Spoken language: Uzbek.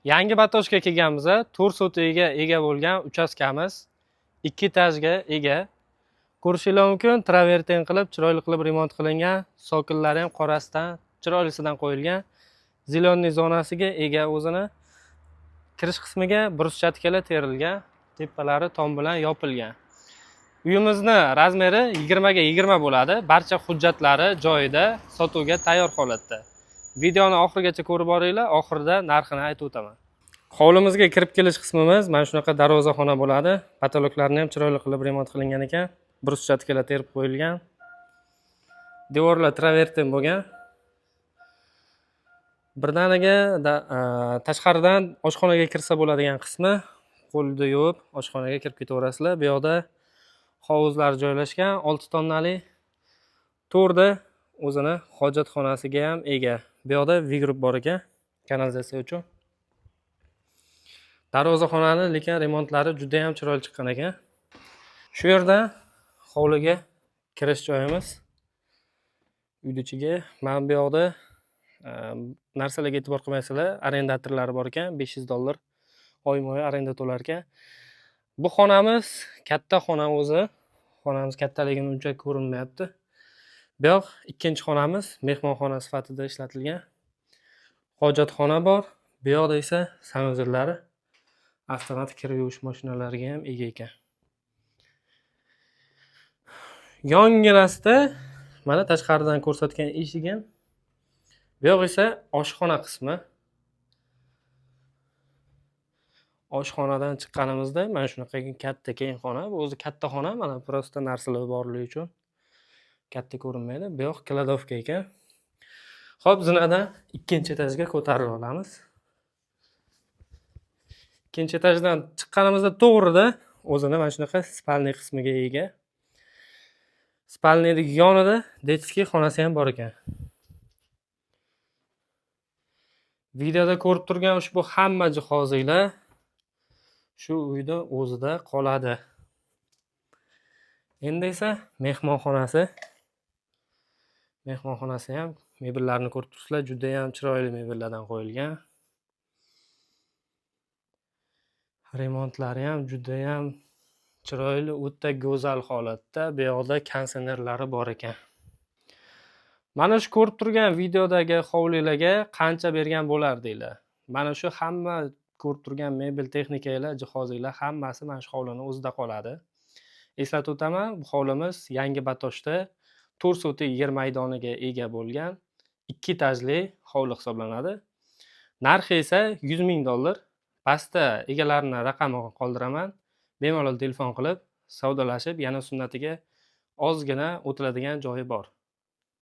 Yangi Batoshga kelganmiz, 4 sotiga ega bo'lgan uchastkamiz 2 etajga ega. Ko'rishinglar mumkin, travertin qilib, chiroyli qilib remont qilingan, sokillari ham qorasidan, chiroylisidan qo'yilgan. Зелёный zonasiga ega o'zini. Kirish qismiga bruschatkalar terilgan, tepalari tom bilan yopilgan. Uyimizni razmeri 20 ga 20 bo'ladi. Barcha hujjatlari joyida, sotuvga tayyor holatda. Videoni oxirigacha ko'rib boringlar, oxirida narxini aytib o'taman. Hovlimizga kirib kelish qismimiz mana shunaqa darvozaxona bo'ladi. Potoloklarni ham chiroyli qilib remont qilingan ekan. Bruschatkalar terib qo'yilgan. Devorlar travertin bo'lgan. Birdaniga tashqaridan oshxonaga kirsa bo'ladigan qismi, qo'lni yuvib oshxonaga kirib ketaverasizlar. Bu yoqda hovuzlar joylashgan, 6 tonnali. To'rda o'zini hojatxonasiga ham ega. Bu yoqda vyugrub bor ekan kanalizatsiya uchun. Darvozaxonani lekin remontlari juda ham chiroyli chiqqan ekan. Shu yerda hovliga kirish joyimiz. Uyni ichiga mana bu yoqda narsalarga e'tibor qilmaysizlar, arendatorlari bor ekan, $500 oyma-oy arenda to'lar ekan. Bu xonamiz katta xona o'zi. Xonamiz kattaligini uncha ko'rinmayapti. Bu yoq ikkinchi xonamiz mehmonxona sifatida ishlatilgan. Hojatxona bor. Bu yoqda esa sanuzellari avtomatik kir yuvish mashinalariga ham ega ekan. Yonginasida mana tashqaridan ko'rsatgan eshigim. Bu yoq esa oshxona qismi. Oshxonadan chiqqanimizda mana shunaqa katta keng xona. Bu o'zi katta xona, mana prosta narsalar borligi uchun katta ko'rinmaydi. Bu yoq kladovka ekan. Xo'p, zinadan ikkinchi etajga ko'tarilib olamiz. Ikkinchi etajdan chiqqanimizda to'g'rida o'zini mana shunaqa spalniy qismiga ega. Spalniyning yonida detskiy xonasi ham bor ekan. Videoda ko'rib turgan ushbu hamma jihozinglar shu uyda o'zida qoladi. Endi esa mehmonxonasi. Mehmonxonasi ham mebellarni ko'rib turibsizlar, juda ham chiroyli mebellardan qo'yilgan. Remontlari ham juda ham chiroyli, o'ta go'zal holatda. Bu yoqda konditsionerlari bor ekan. Mana shu ko'rib turgan videodagi hovlilarga qancha bergan bo'lardinglar? Mana shu hamma ko'rib turgan mebel, texnikalar, jihozlar hammasi mana shu hovlining o'zida qoladi. Eslatib o'taman, bu hovlimiz Yangi Batoshda 4 sotik yer maydoniga ega bo'lgan 2 etajli hovli hisoblanadi. Narxi esa $100,000. Pastda egalarini raqamini qoldiraman. Bemalol telefon qilib, savdolashib, yana sunnatiga ozgina o'tiladigan joyi bor.